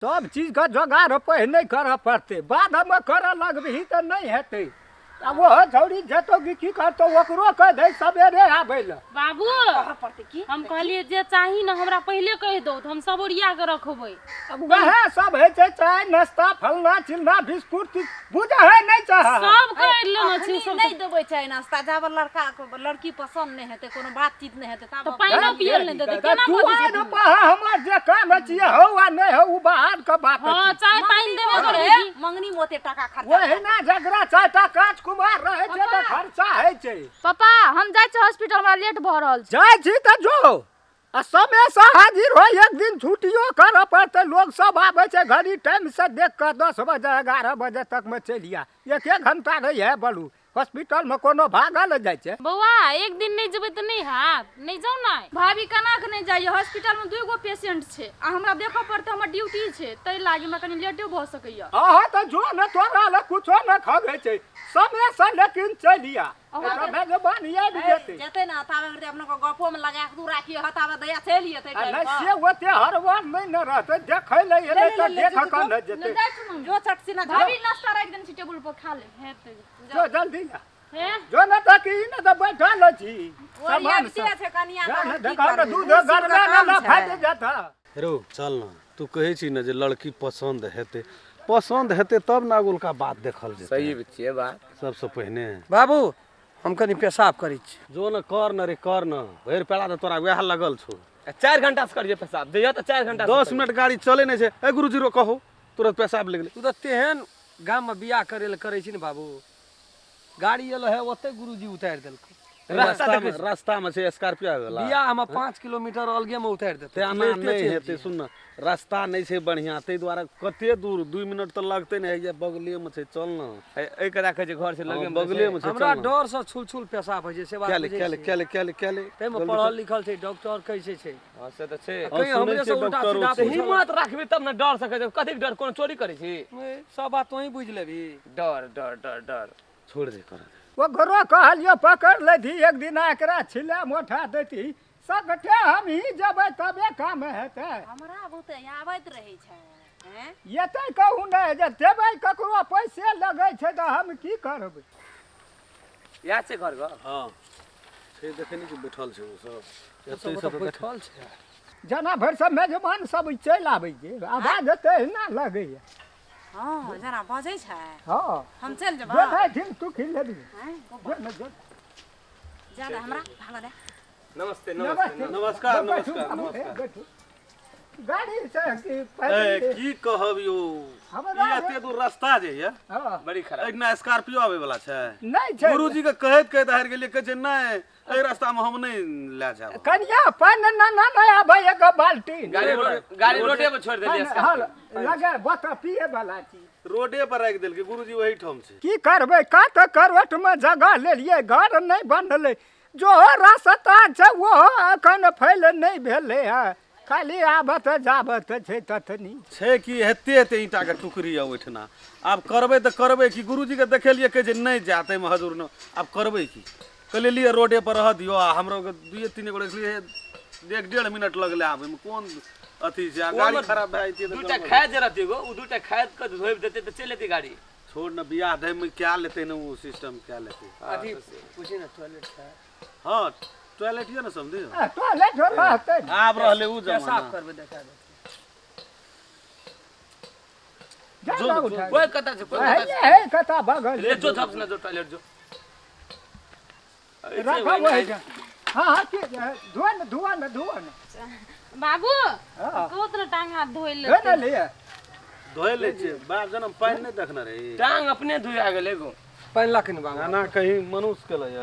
सब चीजके जोगाड़ पहिने करऽ पड़तै, बादमे करऽ लगबही तऽ नहि हेतै। आ ओहो छौड़ी जेतौ कि की करतौ, ओकरो कहि दही सबेरे आबै लए। बाबू, कहऽ पड़तै की? हम कहलियै जे चाही ने हमरा पहिले कहि दौ, तऽ हम सब ओरिया कऽ रखबै। आब वएह सब होइ छै, चाय नाश्ता फलना चिलना बिस्कुट बुझै है नहि चाह। सब करि लेने छी। अखनी सब नहि देबै चाय नाश्ता जाबे लड़का लड़की पसंद नहि हेतै, कोनो बातचीत नहि हेतै तऽ ताबे। पानिओ पियै लए नहि देतै, केना बजै दुआरि छथिन? पर हमर जे काम अछि हौ आ नहि हौ, ओ बाहर के बात हँ अछि। चाय पानि देबे करबै की? मंगनी में ओते टाका खर्चा। ओहिना जकरा चारिटा काज कुमार रहै छै तऽ खर्चा होइ छै। पापा, हम जाइ छी हॉस्पिटल, हमरा लेट भऽ रहल छै। जाइ छी तऽ जो आ समयसँ हाजिर हो, एक दिन छुट्टियो करऽ पड़तै। लोक सब आबै छै घड़ी टाइमसँ देख कऽ 10 बजे 11 बजे तकमे चलि आ, एक एक घंटा रहै है। बोलू, हॉस्पिटलमे कोनो भागल जाइ छै? बौआ, एक दिन नहि जेबै तऽ नहि हैत, नहि जाउ ने। भाभी, केना के नहि जाइए? हॉस्पिटल में 2 गो पेशेंट छै आ हमरा देखऽ पड़तै, हमर ड्यूटी छै, ताहि लागी हमरा कनि लेटे भऽ सकैया। अहाँ तऽ जो ने, तोरा लए कुछो नहि खगै छै। समयसँ लेकिन चलि आ, मेजबान आबि जेतै। जेतै ने ताबे करते अपना के गपो में लगा के तू राखिए ह, ताबे दया चलि जेतै। आ नहि से ओते हरवन नहि ने रहतै, देखै लए एलै तऽ देख कऽ ने जेतै। जाइ छी मम्मी। जो चट सिना। भाभी, नाश्ता राखि देने छी टेबुल पर, खा ले। हेतै। जो जल्दी जा। हे। जो ने तऽ की ने तऽ बैठल छी सामान ओरियाबिते सब छै कनिया। जा ने की देखा ने करबै? दूध दूध गरमे काम ने छै। फाटि जाता। हेरो चल ने, तू कहै छी ने जे लड़की पसन्द हेतै, पसन्द हेतै तब ने अगुलका बात देखल जेतै। सही छियै बात। सबसँ पहिने बाबू, हम कनि पेशाब करै छी। जो ने, कर ने रे, कर ने। भरि पेड़ा तऽ तोरा वएह लगल छौ। 4 घंटा से करिए पेशाब, जइयो तऽ 4 घंटा से। 10 मिनट गाड़ी चले नहि छै। ए गुरुजी, रो कहो, तुरंत पेशाब लागि गेलै। तू तऽ तेहन गाममे बियाह करै लए करै छी ने बाबू, गाड़ी एलो है ओते गुरुजी उतारि देलकै। रास्ता रास्ता देखै मे, रास्ता मे छै स्कॉर्पियो वाला। बियाह हम 5 किलोमीटर अलगे मे उतारि देतै। तेना नहि हेतै। सुन ने, रास्ता नहि छै बढ़िआँ, ताहि दुआरे कते दूर 2 मिनट तऽ लगतै ने। हैया बगलेमे छै, चल ने। एहि के राखै छै घर छै लगे। हँ, बगलेमे छै। हमरा चल ने। डर से छुल छुल पेशाब होइ छै, से बात क्या ले बुझै क्या ले छियै। क्या ले क्या ले क्या ले। ताहिमे जल्दी पढ़ल कर। लिखल छै, डॉक्टर कैसे छै? हँ, से तऽ छै। हँ, कहीं सुनै हमरे से छियै उल्टा डॉक्टरो सीधा छै। पूछल। हिम्मत राखबी तब ने डर सकै छै। कथीके डर? कोनो चोरी करै छी? ए, सब बात तोही बुझि लेबही। डर डर डर डर छोड़ दे, कर दे। ओकरो कहलियो पकड़ लेती एक दिन, एकरा छिला मोठा देती सगठे। हम ही जेबै तबे काम हेतै। हमरा बहुते आबैत रहै छै हैं? एतै कहू नहि जे देबै, ककरो पैसे लगै छै तऽ हम की करबै? इएह छै घर घर। हँ छै, देखै नहि छी बैठल छै ओ सब एतै। सब सब तऽ बैठल छै। जेना भरि सब मेजबान सब चलि आबै छै, आवाज एतै ना लगैया। हँ, जेना बजै छै। हँ। हम चलि जेबै। जो नहीं तू खिल लेबी। हैं? जो ने जो। जा दे हमरा भागऽ दे। नमस्ते, नमस्ते। नमस्कार। बैठू नमस्कार। बाबू, हे, नमस्कार। बैठू। गाड़ी से कि ए, पैदल? की कहब यौ, हमरा ई एते दूर रास्ता जे ये हँ बड़ी खराब। एहिना स्कॉर्पियो आबै वाला छै? नहि छै। गुरुजी के कहैत कहैत हारि गेलियै, कहै छै नहि, एहि रास्ता मे हम नहि लए जायब। कनिया, पानि ना ना नहि आबै एक बाल्टी? गाड़ी रोड, गाड़ी रोडे पर छोड़ि देलियै। पानि, हँ, लगे बोतल पिए वाला चीज। रोडे पर राखि देलकै गुरुजी, ओहि ठाम छै। की करबै, कत करोटमे जगह लेलियै, घर नहि बनलै। जो रास्ता छै ओहो एखन फैल नहि भेलै हँ, खाली आबत जाबत छै तखनी छै कि एते एते ईंटाके टुकड़ी यऽ ओहिठिना। आब करबै तऽ करबै की? गुरुजीके देखेलियै, कहै छै नहि जायत एहिमे हजूर न। आब करबै की? कहलियै लिअ, रोडे पर रहऽ दियौ। आ हमरो दुइये तीन गोटे छलियै, एक डेढ़ मिनट लगलै आबैमे। कोन अथी छै? आ गाड़ी खराब भए जेतै तऽ दूटा गड़बड़। खाय जे रहतै एगो, ओ दूटा खाय कऽ धोबि देतै तऽ चलि एतै गाड़ी। छोड़ ने, बियाह धैमे कए लेतै ने, ओ सिस्टम कए लेतै। अथी पूछी ने, टॉयलेट छै? हँ, टॉयलेट यऽ ने समझी। आ, टॉयलेट रहतै ने। आब रहलै उ पेशाब जमाना। करबै, देखा दे। जा जो ना ने, उठा। कोइ कतऽ छै? कोइ कतऽ हे हे, कतऽ बगल छै? ले जो, धप ने जो, टॉयलेट जो। राखब ओहि ठाम। हँ हँ, की धुआ ने, धुआ ने, धुआ ने। बाबू, हँ। कहू ने टांग हाथ धोइ धोइ लेतै। ने लिअ। धोए लै छियै बाप जनम, पानि नहि देखने रही। टांग अपने धुआ गेल एगो। पानि ला कनि बाबू। ना कहीं मनुष्य के लय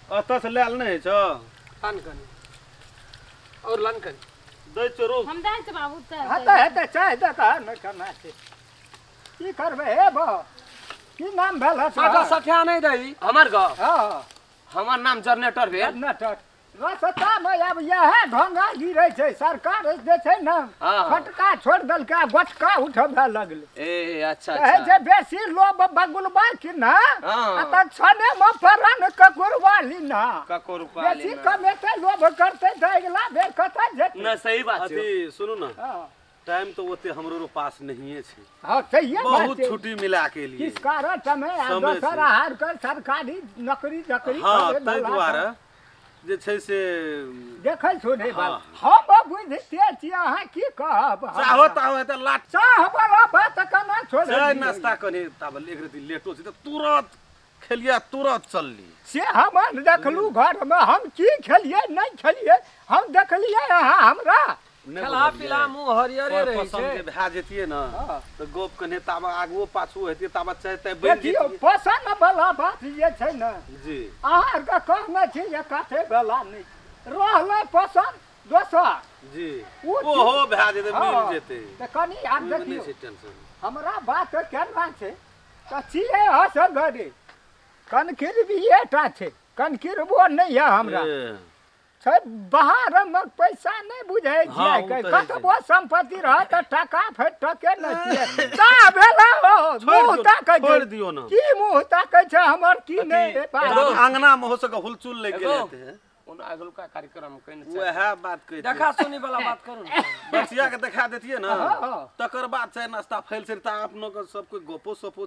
एतऽ से लायल नहि होइ छौ। लान कनि और, लान कनि। दै छियौ, रुक। हम जाइ छी बाबू, चाय। हेतै हेतै, चाय दे कऽ ने, केना छै, की करबै? हे बा, की नाम भेल है साटा तोहर? सठिया नहि दही। हमर गाँव? हँ। हमर नाम जनरेटर भेल। नटक रस्तामे आब इएह ढोंगा गिरै छै। सरकार जे छै ने फटका छोड़ि देलकै आ गोटका उठबऽ लगलै। ए अच्छा। कहै अच्छा। छै बेसी लोभ बगुलबा कि ना हँ। आ तऽ छने मे पड़न ककुरवा लीना। कको रुपा बेसी लेना। कमेतै, लोभ करतै तऽ अगिला बेर कतऽ जेतै? नहि, सही बात छै। अथी सुनू ने। हँ। टाइम तऽ ओते हमरो पास नहिए छै। हँ, सहिए बात बहुत छै। छुट्टी मिला के लिए किस कारण समय आ समय दोसर छै। आहार कर सरकारी नौकरी जकरी हँ, करे ताहि वाला दुआरे सब। जे छै से देखै सुनै हँ। बात हम बुझिते छी, अहाँ की कहब चाहो ताहो हेतै लाट चाह वाला बात केना छोड़ि चाय दियै? नाश्ता कनि ताबे एक रति लेटो छै तऽ तुरत खेलिया तुरत चलली। से हम देखलू घरमे हम की खेलियै नहि खेलियै, हम देखलियै अहाँ हमरा नहि खेलहा बुझलियै। पिला मुँह हरियरे पर रहै पसन्द छै। जे भए जैतियै ने तऽ गप कने ताबे आगुओ पाछुओ हेतियै, ताबे चाय ताय बनि देखियौ जैतियै। पसन्द वाला बात जे छै ने जी अहाँ आरके कहने छी जे काटे वाला नहि रहलै पसन्द दोसर जी ओ चीज- ओहो भए जेतै, मिल हँ, जेतै, तऽ कनि आब ओहिमे नहि देखियौ छै टेंशन। हमरा बात केना छै तऽ छियै असगरे, कनखिरबिएटा छै, कनखिरबो नहि यऽ हमरा। ए, छै बाहरमे पैसा नहि बुझै हँ, छियै, ओ तऽ होइ छै। कतबो सम्पत्ति रहत तऽ टका फेर टके नहि छियै। ता भेलै हो, छोड़ि मुँह दियौ, ताकै छै। छोड़ि दियौ ने। की मुँह ताकै छै हमर की नहि रे बाप। एगो अंगना मे हो सके हुलचुल लागि गेल एगो। हेतै। ओना अगलुका कार्यक्रम कहिने छै। वएह बात कहै छियै। देखा सुनी वाला बात करू ने। बचिया के देखा देतियै ने, हँ। तकर बाद चाय नाश्ता फैल छै तऽ अपनो के सब कोइ गपो सपो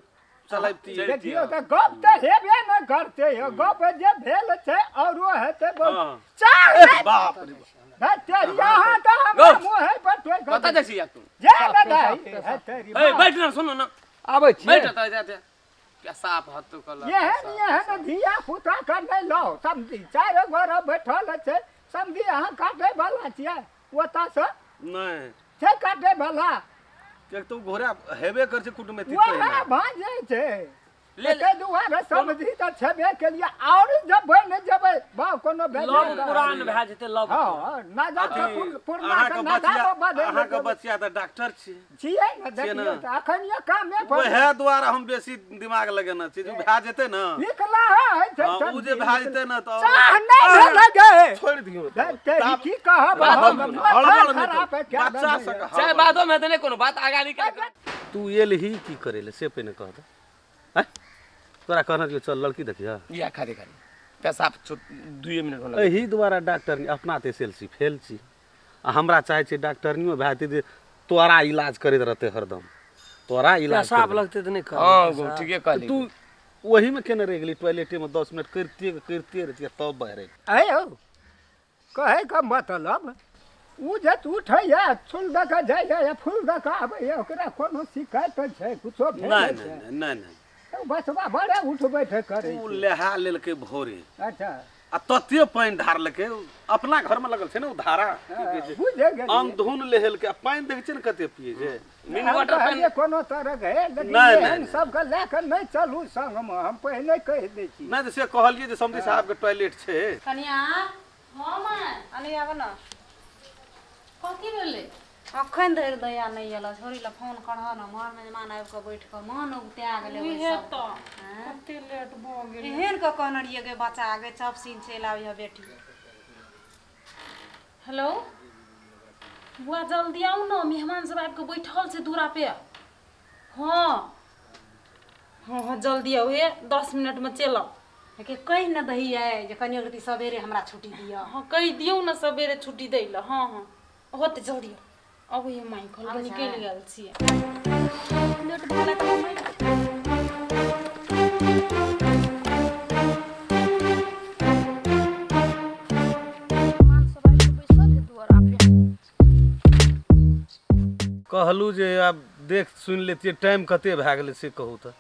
चलैबतियै। देखियौ तऽ गप तऽ हेबे ने करतै यौ, गप जे भेल छै औरो हेतै बहुत। हँ। चाह नहि बाप रे बाप। हे तेरी, अहाँ तऽ हमरा मुँहे पर टोकि कतऽ जाइ छी तू? जे ने दही, हे तेरी ए बाप। बैठ ना, सुन ना, आबै छियै। बैठ तऽ जाते पेशाब हत्तू कल। एहन एहन धिया पुता के नहि लाउ समझी, चारि गोरा बैठल छै समझी, अहाँ काटै वाला छियै ओतऽ सँ? नहि छै काटै वाला? एक तऽ ओ घोड़ा हेबे कर छै कुटुमैती वएह तहिना। भाँजै छै ले ले। ताहि दुआरे समझी तऽ छेबे केलियै, आओर जब बनि जेबै बाप कोनो लव भेलै पुरान भए जेतै लव। हँ, नाजा अथी, के पुरना अहाँके के नाजा बचिया पर बदलि अहाँके जेबै। बचिया तऽ डॉक्टर छियै। छियै ने। छियै ने। देखियौ तऽ एखन ये कामे पर वएह दुआरे हम बेसी दिमाग लगेने छी जे भए जेतै ने। निकला है छै। हँ, ओ जे भए जेतै ने तऽ चाह नहि भेल गे। छोड़ि दियौ। तेरी की कहब हम, माथा हड़बड़ नहि खराब है, करू। क्या बच्चा भेलै? सबके चाहे हड़बड़। बादो में हेतै नहि कोनो बात, आगा निकल। तू एलही की करै लए से पहिने कह दे। आँय? तोरा कहने रहियौ चल लड़की देखियऽ। इएह खाली खाली पेशाब 2 मिनट होना। एहि दुआरे डॉक्टर अपना तऽ एस एल सी फेल छी आ हमरा चाहै छै डॉक्टरनियो भए जेतै जे तोरा इलाज करैत रहतै हरदम, तोरा इलाज पेशाब करैत लगतै तऽ नहि करबै। हँ गो, ठीके कहली। तू ओहीमे केने रहि गेली, टॉयलेटेमे 10 मिनट करिते करिते रहितियै तब बहरै। आइ यौ, कहैके मतलब ओ जे उठैए फूल दऽ कऽ जाइए या फूल दऽ कऽ आबैए, ओकरा कोनो शिकायत छै कुछो भेल नहि छै? नहि नहि नहि। बसबा बड़े उठ बैठ करै ओ छै। लेहा लेलकै भोरे। अच्छा। आ तते पानि ढारलकै, अपना घरमे लगल छै ने ओ धारा, की कहै छै, बुझे गेलियै। अंधुन लेहेलकै आ पानि देखै छियै ने कते पियै छै। मिन हम वाटर कहलियै पेन कोनो तरहक हे, लेकिन नहि, एहन नहि। सबके लए कऽ नहि चलू संगमे, हम पहिने कहि दै छी। नहि तऽ से कहलियै जे समधी साहबके टॉयलेट छै। कनिया। हँ माय। अने आब ने। कथी भेलै? अखन धरि दया नहि एल, छोरी लए फोन करह ने, मर मेजमान आबि कऽ बैठ कऽ मन उगता गेलै ओहि उहे सब। तऽ आँय? कते लेट भऽ गेलै। एहन कऽ कहने रहियै गे बच्चा गे, चप सीन चलि आबिह बेटी। हेलो बुआ, जल्दी आउ ने, मेहमान सब आबि कऽ बैठल छै दूरा पे। हँ हँ हँ, जल्दी आउ हे, 10 मिनटमे चलि आउ। के कहि ने दही आइ जे कनि रति सवेरे हमरा छुट्टी दिअ। हँ, कहि दियौ ने सवेरे छुट्टी दै लए। हँ हँ, होतै, जल्दी आउ। अबैए माइ, कहलकै आबै छै? निकलि गेल छियै। लेट भऽ गेलै तऽ हम नहि मेहमान सब आबि कऽ बैसल है दुआरा पे। कहलहुँ जे आब देख सुनि लेतियै, टाइम कते भए गेलै से कहू तऽ।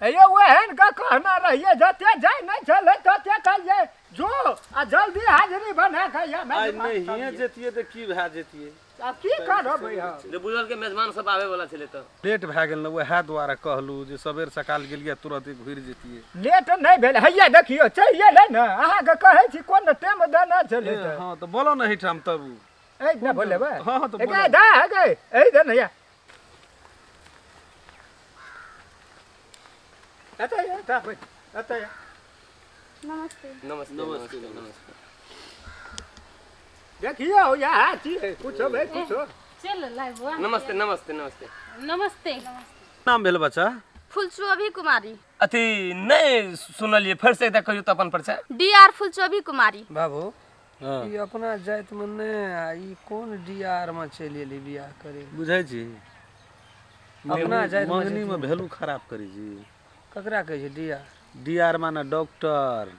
हे यौ, ओहन के कहने रहियै, जते जाइ नहि छलै तते कहियै जो आ जल्दी हाजिरी बना कऽ या आइ नहिए जैतियै तऽ की भए जैतियै? आब की करबै हम? जे बुझल के मेजमान सब आबे वाला छलै तऽ लेट भए गेल ने, उएह दुआरे कहलहुँ जे सबेर सकाल गेलियै तुरंते घुरि जैतियै। लेट नहि भेल, हैया देखियौ चलि गेलै ने, अहाँके कहै छी कोन टाइम देने छलै तऽ। हँ तऽ बोलो ने एहिठाम तब। एहि ने बोलेबै? हँ, हँ, तऽ ए बोलो। दा गे, एहि दे ने या एतऽ एतऽ बैठ, एतऽ। नमस्ते। नमस्ते नमस्ते नमस्ते। देखियौ इएह छियै, कुछो भाइ कुछो। चल लाइ बुआ। नमस्ते नमस्ते नमस्ते। नमस्ते। नाम भेल बच्चा? फुलचोभी कुमारी। अथी नहि सुनलियै, फेर से एकटा कहियौ तऽ अपन परिचय। डी आर फुलचोभी कुमारी। बाबू, हँ। ई अपना जातिमे नहि आ ई कोन डीआरमे चलि एलै बियाह करे लए? बुझै छी अपना जातिमे मंगनीमे वैल्यू खराब करै छी। ककरा कहै छै डीआर? डी आर माने डॉक्टर।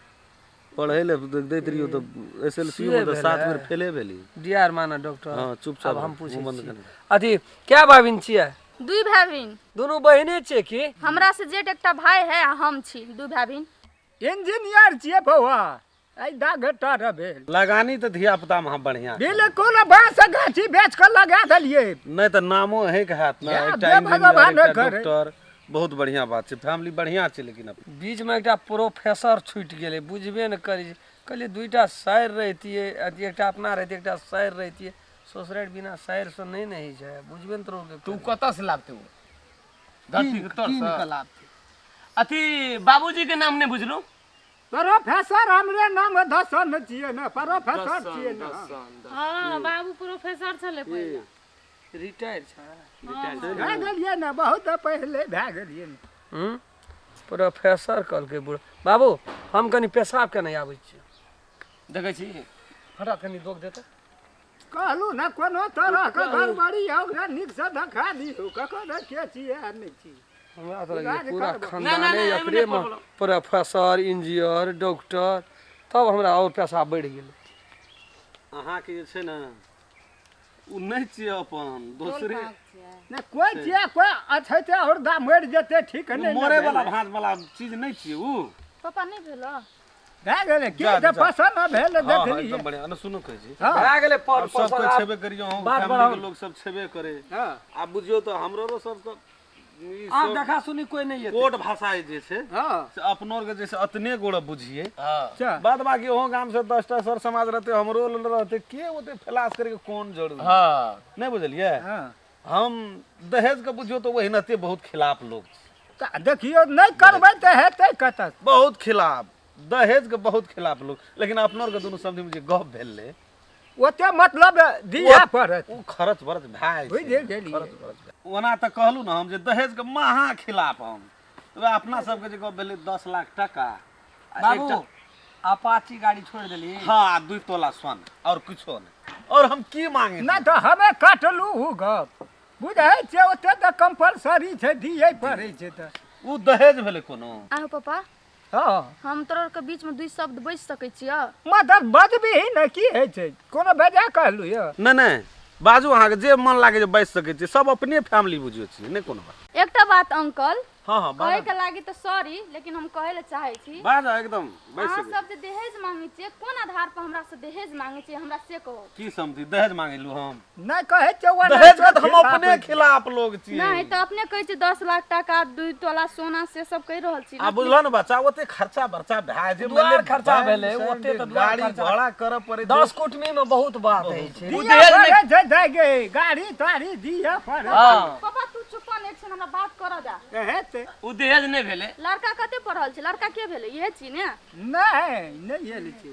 पढ़ै लए दैत रहियौ तऽ एस एल सी मे तऽ 7 बेर फेले भेली। डीआर माने डॉक्टर। हँ, चुपचाप आब हम पूछै मुँह बंद छी कने। अथी कए भाय बहिन छियै? 2 भाय बहिन। दुनू बहिने छियै की? हमरा से जेठ एकटा भाय है आ हम छी 2 भाय बहिन। इंजीनियर छियै बौआ, एहि डाक्टर भेल। लगानी तऽ धिया पुता मे अहाँ बढ़िया। बिल्कुल बाँस गाछी बेच कऽ लगा देलियै। नहि तऽ नामो अहींके हैत ने, या, एकटा जे इंजीनियर भगवान एकटा करे। डॉक्टर, बहुत बढ़िया बात छै, फैमिली बढ़िया छै। लेकिन बीचमे एकटा प्रोफेसर छुटि गेलै, बुझबे नहि करै छै। कहलियै 2टा सारि रहितियै, अथी एकटा अपना रहितियै, एकटा सारि रहितियै। ससुरारि बिना सारिसँ नहि ने होइ छै, बुझबे ने तोरो। तू कतऽ से लाबते ओ धरती के तर कीन से? कऽ लाबतै। अथी बाबूजी के नाम नहि बुझलू? प्रोफेसर हमरे नाम दसन छियै ने, प्रोफेसर छियै ने। हँ बाबू प्रोफेसर छलै पहिले। रिटायर छै। भए गेलियै ने, बहुत पहिले भए गेलियै ने। हूँ, प्रोफेसर कहलकै बूढ़। बाबू हम कनि पेशाब केने आबै छी। देखै छी हमरा कनि दोख देतै। कहलहुँ ने कोनो तरहके गड़बड़ी हौ ने, नीकसँ देखा दियौ ककर के छियै आ नहि छियै। हमरा तऽ लगैए इलाज पूरा करबै। खानदाने नहि, एहिमे एकरे नहि मे प्रॉब्लम। प्रोफेसर इंजीनियर डॉक्टर, तब हमरा आओर पैसा बढ़ि गेलै। अहाँके जे छै ने ओ नहि छियै अपन दोसरे। नहि कोइ छियै, कोइ अछैते औरदा मरि जेतै, ठीक नहि ने मरे वाला भेलै। भाँज वाला चीज नहि छियै उ। पापा नहि भेल? भए गेलै की जा, तऽ जा। पसन्द भेल। हँ, हँ, देखलियै एकदम बढ़िया। ने सुनू कहै छी, हँ भए गेलै पर आब सब कोइ छेबे करियौ, अहूँ बात फैमिली बढ़ाउ। के लोक सब छेबे करे। हँ आब बुझियौ तऽ हमरो सबके ई आब सब देखा सुनी कोइ नहि एतै। कोड भाषा जे छै हँ से अपनो आरके जे छै अतने गोड़ा बुझियै। हँ अच्छा बाद बाकी ओहो गाम से 10टा सर समाज रहते, हमरो लेल रहते, के ओते फैलास करके कोन जरूरी? हँ नहि बुझलियै? हँ हम दहेज के बुझियौ तऽ ओहिनाते बहुत खिलाफ लोग छी। तऽ देखियौ नहि करबै तऽ हेतै कतऽ? बहुत खिलाफ, दहेज के बहुत खिलाफ लोग। लेकिन अपनो आरके दुनू समझी में जे गप भेल ओते मतलब दिअ पड़त। ओ खर्च बर्च भए बुझि जाइ छै। गेलियै। खर्च बर्च भए। ओना तऽ कहलहुँ ने हम जे दहेज के महा खिलाफ हम। वएह अपना सबके जे गप भेलै 10 लाख टका आ बाबू एकटा अपाची गाड़ी छोड़ि देली। हँ, 2 तोला सोना और किछो नहि। और हम की मांगे? नहि तऽ हमे काटलहुँ उ गप, बुझै छियै ओते तऽ कम्पलसरी छै, दिअ पड़ै छै तऽ ओ दहेज भेलै कोनो? आहो पापा, हँ हम तोरा के बीच में 2 शब्द बजि सकै छियै? मतलब बजबही ने, की होइ छै, कोनो बेजा कहलहुँ यौ? नहि नहि बाजू, अहाँके जे मन लागे जे बाजि सकै छी, सब अपने फैमिली बुझियौ छियै, नहि कोनो बात। एकटा बात अंकल हँ हँ कहै बाजू। के लागी तऽ सॉरी, लेकिन हम कहै लए चाहै छी। बाजू एकदम बाजि अहाँ सकै सब जे दहेज मांगै छियै, कोन आधार पर हमरा से दहेज मांगै छियै, हमरा से कहू। की समझी दहेज मांगेलू हम? नहि कहै छियै ओना दहेज के तऽ हम खिलाफ अपने होइ छै। खिलाफ लोग छियै। नहि तऽ अपने कहै छियै 10 लाख टाका, 2 तोला सोना, से सब कहि रहल छी। आ बुझल ने बच्चा, ओते खर्चा बर्चा भए जे दुआर खर्चा भेलै, ओते तऽ दुआर गाड़ी खर्चा। घोड़ा करऽ पड़ै छै। 10 कुटमी में बहुत बात होइ छै। दिअ दहेज नहि- पड़ै छै दै गे, गाड़ी ताड़ी दिअ पड़ै छै। हँ पापा तू चुप न, एक क्षण हमरा बात करऽ दे। हेतै। ओ दहेज नहि भेलै। लड़का कते पढ़ल छै? लड़का के भेलै? इहे छी ने? नहि नहि एल छै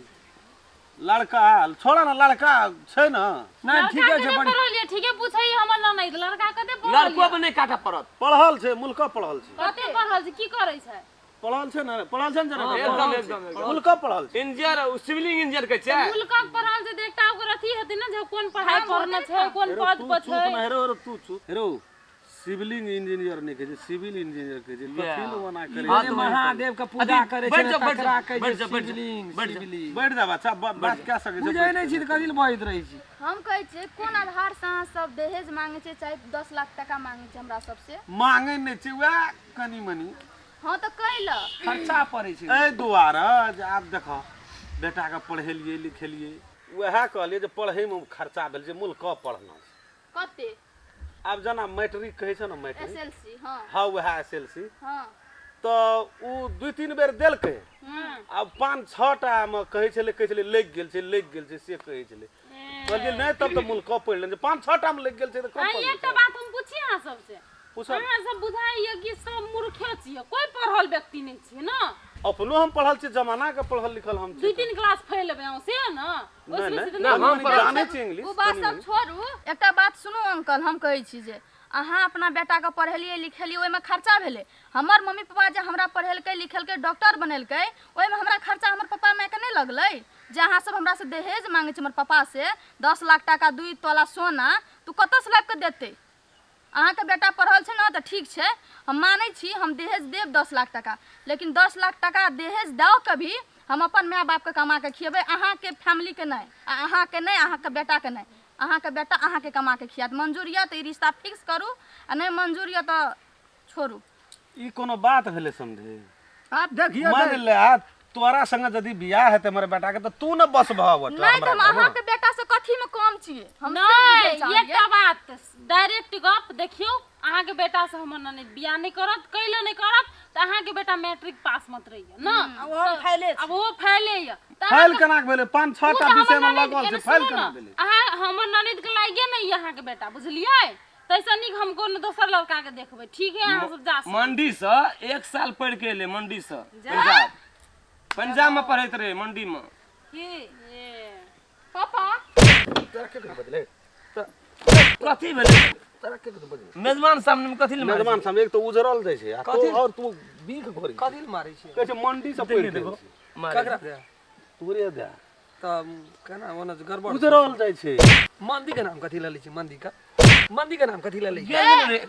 लड़का छोड़ा ने, लड़का छै ने। नहि ठीके छै, बड़ी पढ़ल ठीके पूछै हमर ननैद, लड़का कते पढ़ल? लड़को पर नहि काटऽ पड़त। पढ़ल छै, मुल्क पढ़ल छै। कते पढ़ल छै, की करै छै? पढ़ल छै ने, पढ़ल छै ने जरा। एकदम एकदम एकदम। मुल्क पढ़ल छै। इंजीनियर, ओ सिविल इंजीनियर के छै। मुल्कक पढ़ल छै तऽ एकटा ओकर अथी हेतै ने जे कोन पढ़ाइ पढ़ने छै, कोन हेरो, पद तू पर चुप छै। ने हेरो, हेरो तू चुप हेरो। सिविलिंग इंजीनियर नहि कहै छै, सिविल इंजीनियर कहै छै। कथी लए ओना करै जे छै? महादेव के पूजा अथी, करै छै बैठ ने, जाओ, बैठ तकरा जाओ, कहै बैठ छै जाओ, बैठ जाओ, शिवलिंग। बैठ जाओ। शिवलिंग बैठ जा बच्चा, बात कए सकै छै। बुझै नहि छी तऽ कथी लए बजैत रहै छी? हम कहै छियै कोन आधार से अहाँ सब दहेज मांगै छियै, चाहे 10 लाख टाका मांगै छियै हमरा सबसे? मांगै नहि छै, वएह कनि मनि हँ तऽ कैला खर्चा पड़ै छै एहि दुआरे जे आब देखऽ बेटाके पढ़ेलियै लिखेलियै, वएह कहलियै जे पढ़ैमे खर्चा भेल छै, मूल कऽ पढ़ना छै। कते? आब जेना मैट्रिक कहै छै ने, मैट्रिक SLC। हँ हँ, वएह एस एल सी। हँ तऽ ओ 2-3 बेर देलकै, आब 5-6 टा मे कहै छलै, कहै छलै लागि गेल छै, लागि गेल छै, से कहै छलै। कहलियै नहि, तब तऽ मूल कऽ पढ़ि लेने छै, 5-6 टा मे लागि गेल छै तऽ कम आ पढ़ि एकटा बात हम पूछी अहाँ सबसे? पूछब। अहाँ सब बुझाइए कि सब मूर्खे छियै, कोइ पढ़ल व्यक्ति नहि छियै ने? अपनो हम पढ़ल छियै, जमाना के पढ़ल लिखल हम दू छी। तीन क्लास फेल हेबै अहाँ से ने? नहि ओहिसँ बेसी तऽ नहि, नहि। हम जानै छी इंग्लिश। ओ बात कनि सब मनि। छोड़ू, एकटा बात सुनू अंकल, हम कहै छी जे अहाँ अपना बेटाके पढ़ेलियै लिखेलियै, ओहिमे खर्चा भेलै। हमर मम्मी पापा जे हमरा पढ़ेलकै लिखेलकै, डॉक्टर बनेलकै, ओहिमे हमरा खर्चा हमर पप्पा मायके नहि लगलै? जे अहाँ सब हमरा से दहेज मांगे छी हमर पापा से 10 लाख टाका 2 तोला सोना, तू कतऽ से लाबि कऽ देतै? अहाँके बेटा पढ़ल छै ने तऽ ठीक छै, हम मानै छी, हम दहेज देब 10 लाख टाका, लेकिन 10 लाख टाका दहेज दऽ कऽ भी हम अपन माय बापके कमा कऽ खिएबै, अहाँके फैमिलीके नहि, आ अहाँके नहि, अहाँके बेटाके नहि। अहाँके बेटा अहाँके कमा कऽ खियात। मंजूर यऽ तऽ ई रिश्ता फिक्स करू, आ नहि मंजूर यऽ तऽ छोड़ू। ई कोनो बात भेलै समझे? आब देखियौ मान ले आ तोरा संगे यदि बियाह हेतै हमर बेटा के तऽ तू ने बस भऽ नहि तऽ हम अहाँके बेटा से कथी में कम छियै? हम से नहि बुझै चाहलियै। एकटा बात डायरेक्ट गप देखियौ, अहाँके बेटा से हमर ननद बियाह नहि करत, कैलो नहि करत, तऽ अहाँके बेटा मैट्रिक पास मत रहिए ना। आब ओहो फैले छै। आब ओहो फैले यऽ तऽ फाइल केना के भेलै? 5 6 ओ टा तऽ विषय हमर में ननद लगल छै, एने फाइल सुनू केना ने, भेलै? अहाँ हमर ननद के लागिए नहि यऽ अहाँके बेटा, बुझलियै? ताहिसँ नीक हम कोनो दोसर लड़का के देखबै। ठीक है, अहाँ सब जा सकै। मंडी से 1 साल पढ़ के एलै, मंडी से पंजाब, पंजाब में पढ़ैत रहे मंडी में। की पापा कथी भेलै मेजबान सामने में? कथी ले मारै मेजबान सामने एक तऽ उजरल जाइ छै आ तो और तू बीख घोरी कथी लए मारै छियै? कहै छै मंडी से पढ़ि के छी? मारै ककरा दे? तोरे दे। तऽ केना ओना जे गड़बड़ छै। उजरल जाइ छै। मंदी के नाम कथी लए लै छी? मंदी के, मंदी के नाम कथी लए लै छी? गेल रे।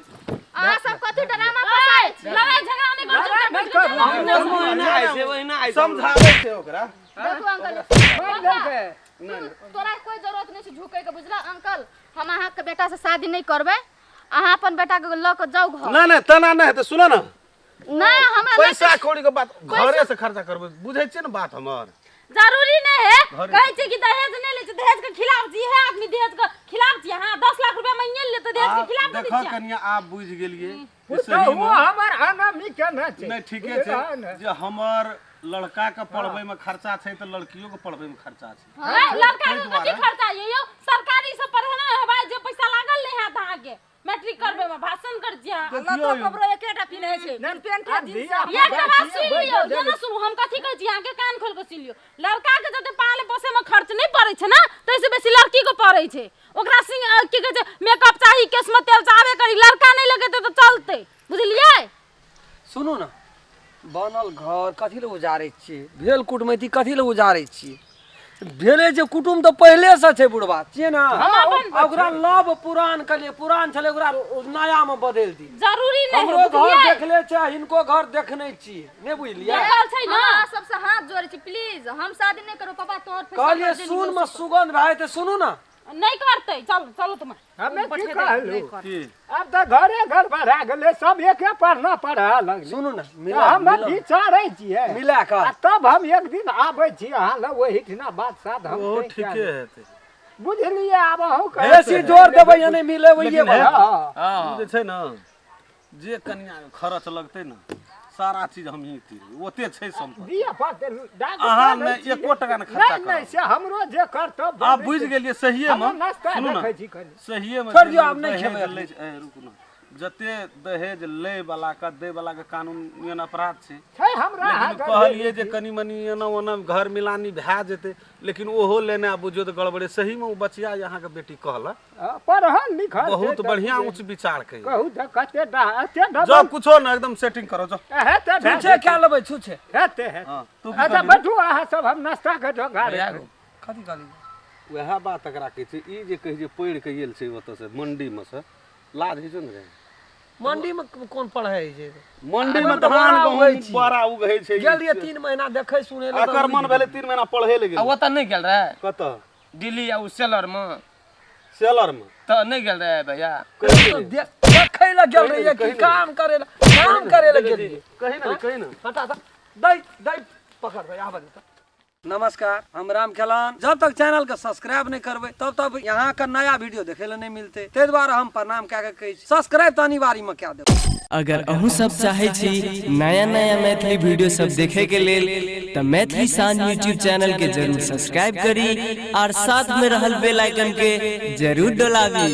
अहाँ सब कथी ड्रामा फसाइ छी? लड़ाई झगड़ा नहि करू, चुपचाप बैठ के चलू। ओहिना आइ छै, ओहिना आइ छै। समझाबै छै ओकरा। देखू अंकल, मारि देलकै। तोरा कोई जरूरत नहीं छै झुकै के, बुझला अंकल? हम अहाँके बेटा से शादी नहीं करबै, अहाँ अपन बेटा के लऽ कऽ जाउ घर। नहि नहि, तेना नहि हेतै, सुन ने। नहि, हमरा नहि पैसा कौड़ी के बात घरे से खर्चा करबै, बुझै छियै ने बात हमर? जरूरी नहीं है। घरे। कहै छै कि दहेज नहि लै छै, दहेज के खिलाफ छी। हे आदमी दहेज के खिलाफ छी? हाँ, 10 लाख रुपया मांगिए लेतै, दहेज के आब खिलाफ कथी देखऽ छियै? कनिया, आब बुझि गेलियै जे ओ तऽ सही ओ मे हमर अनामी केने छै। नहि, ठीके बुझलियै ने? छै जे हमर लड़का के पढ़बै में खर्चा छै तऽ लड़कियो के पढ़बै में खर्चा छै। हैं, लड़का ताहि के कथी दुआरे। खर्चा ये यौ? सरकारी से पढ़ेने हेबै जे पैसा लागल नहि हैत अहाँके मैट्रिक करबै में। भाषण कर छियै अहाँ। लतो कपड़ो एकेटा पिन्है छै, पेंटे आब जींस। धिया एक पुता बात छियै, सुनि लियौ, बैठ ये ना सुनू, हम कथी कहै छी, अहाँके कान खोलि कऽ सुनि लियौ। लड़का के जते पाले पोसे में खर्च नहि पड़ै छै ने, ताहिसँ बेसी लड़की के पड़ै छै। ओकरा सिंग की कहै छै, मेकअप चाही, केशमे तेल चाहबे करी, लड़का नहि लगेतै तऽ चलतै, बुझलियै? सुनू ने, बनल घर कथी लए उजारै छियै? भेल कुटमैती कथी लए उजारै छियै? भेलै जे कुटुम तऽ पहिलेसँ छै, बुढ़बा छियै ने, आ ओकरा लव पुरान कहलियै, पुरान छलै, ओकरा नयामे बदलि दियै। जरूरी नहि है, हमरो घर बुझलियै? देखले छै, हिनको घर देखने छियै, नहि बुझलियै? देखल छै हम ने। अहाँ सबसँ हाथ जोड़ै छी, प्लीज हम शादी नहि करब। पापा, तोहर पैसा कहलियै खर्च सुन मे सुगंध भए जेतै। सुनू ने। नहि करतै, चलू चलू तुम। हमे की कहलू? की? आब तऽ घरे घर बढ़ा गेलै, सब एके पढ़ना पढ़ा लगलै। सुनू ने, तऽ मिला हम मिला विचारै छियै मिला कऽ आ तब हम एक दिन आबै छी अहाँ लग, ओहिठिना बात सात हम ओहो तय कए ठीके लेब। हेतै। बुझलियै? आब अहूँ कहै बेसी जोर देबै या नहि मिलेबै लेकिन बला। हँ। हँ। ओ जे छै ने, जे कनिया के खर्च लगतै ने, सारा चीज हमही तीरबै, ओते छै सम्पत्ति। दिअ पड़तै डाक। अहाँ नहि ने छियै। एको टका ने खर्चा नहि नहि करब। से हमरो जे करतब। आब बुझि गेलियै सहिए मे। हमे नाश्ता सुनू ने, देखै छी कनि। सहिए मे छोड़ि जे दियौ, आब नहि दहेज खेबै। लै छै, ए, रुकू ने, जते दहेज लै वाला के दै वाला के कानून नियन अपराध छै। छै हमरा लेकिन हाथ कहलियै जे कनि मनि एना ओना घर मिलानी भए जेतै, लेकिन ओहो लेने आब बुझियौ तऽ गड़बड़े। सहीमे ओ बचिया जे अहाँके बेटी कहलक, पढ़ल लिखल छै बहुत तऽ बढ़िया उच्च विचार के। कहू तऽ कते एते जाउ, डबल कुछो ने, एकदम सेटिंग करो, जाउ। हेतै भए छुछे कए लेबै छुछे? हेतै हेतै। हँ, तू की अच्छा कहली? बैठू अहाँ सब, हम नाश्ता के जोगाड़। भैया गो। कथी कहली? वएह बात एकरा कहै छै, ई जे कहै छै पढ़ि कऽ गेल छै ओतऽसँ मंडीमे से, लाज होइ छै ने रे? मंडी में कोन पढ़ाई छै? मंडी में ओहिमे तऽ धान बोरा गहूम उगै छी। बोरा उगै छै। गेल रहियै 3 महीना देखै सुनै लए तऽ एकर मन बुझि भेलै 3 महीना पढ़े लए आ गेलै। ओतऽ नहि गेल रहै? कतऽ? दिल्ली आ ओ सेलर मे। सेलर मे तऽ नहि गेल रहै भैया? गेलियै। देखै लए गेल रहियै कि काम करे लए? काम करे लए गेलियै। कही ना, कही ना। हटा दा, दै दै पकड़ दै आबऽ दे। नमस्कार, हम राम खेलान। जब तक चैनल के सब्सक्राइब नहीं करबै तब तक यहाँ के नया वीडियो देखे ला नहीं मिलते, ताहि दुआरे हम प्रणाम कए के कहै छी, सब्सक्राइब तऽ अनिवार्य में कए देबै। अगर अहूँ सब चाहै छी नया नया मैथिली वीडियो सब देखे के लेल तऽ मैथिली शान यूट्यूब चैनल के जरूर सब्सक्राइब करी और साथ में रहल बेल आइकन के जरूर डोलाबी।